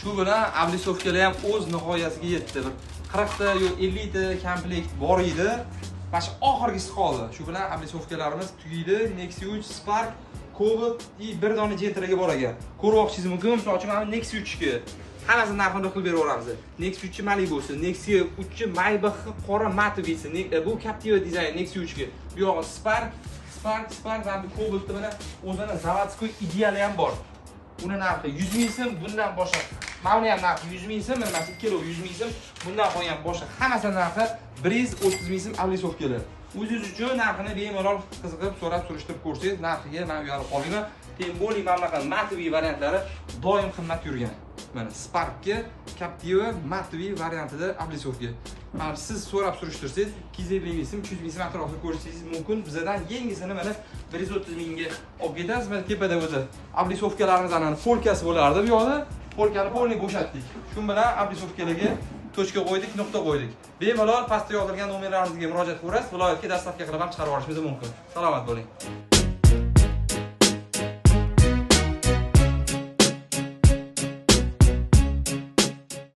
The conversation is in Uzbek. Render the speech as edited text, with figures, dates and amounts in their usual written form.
Shu bilan облицовка lar ham o'z nihoyasiga yetdi. Bir 40 ta yo 50 ta komplekt bor edi. Mana shu oxirgisi qoldi. Shu bilan облицовка larimiz tugaydi. Nexia 3, Spark, Cobalt и bir dona Gentraga bor ekan. Ko'rmoqchingiz mumkin. Misol uchun mana Nexia 3 ga hammasini narxini qilib beraveramiz. Nexia 3 Malibusi, Nexia 3 Maybach qora матовый si, bu Captiva dizayn Nexia 3 ga. Bu yog'i Spark, Spark, Spark va bu Cobaltda mana o'zini заводской ideali ham bor. Uni narxi 100 ming so'm, bundan boshqa. Mana buni ham narxi 100 ming so'm, mana shu ikkalovi 100 ming so'm, bundan qolgan boshqa hammasini narxi 130 ming so'm облицовка lar. O'zingiz uchun narxini bemalol qiziqib so'rab surishtirib ko'rsangiz, narxiga men uyalib qolmayman. Тем более mana bunaqa матовый variantlari doim qimmat yurgan. Mana Sparkga Captiva матовый variantida облицовка. Mana siz so'rab surishtirsangiz 250 ming so'm, 300 ming so'm atrofida ko'rishingiz mumkin. Bizadan yangisini mana 130 mingga olib ketasiz. Mana tepada o'zi облицовка larimiz ana полка si bo'lardi bu yoqda. Полка ni полный bo'shatdik. Shu bilan облицовка larga точка qo'ydik, nuqta qo'ydik. Bemalol pastda yozilgan nomerlarimizga murojaat qilaverasiz. Viloyatga доставка qilib ham chiqarib yuborishimiz mumkin. Salomat bo'ling.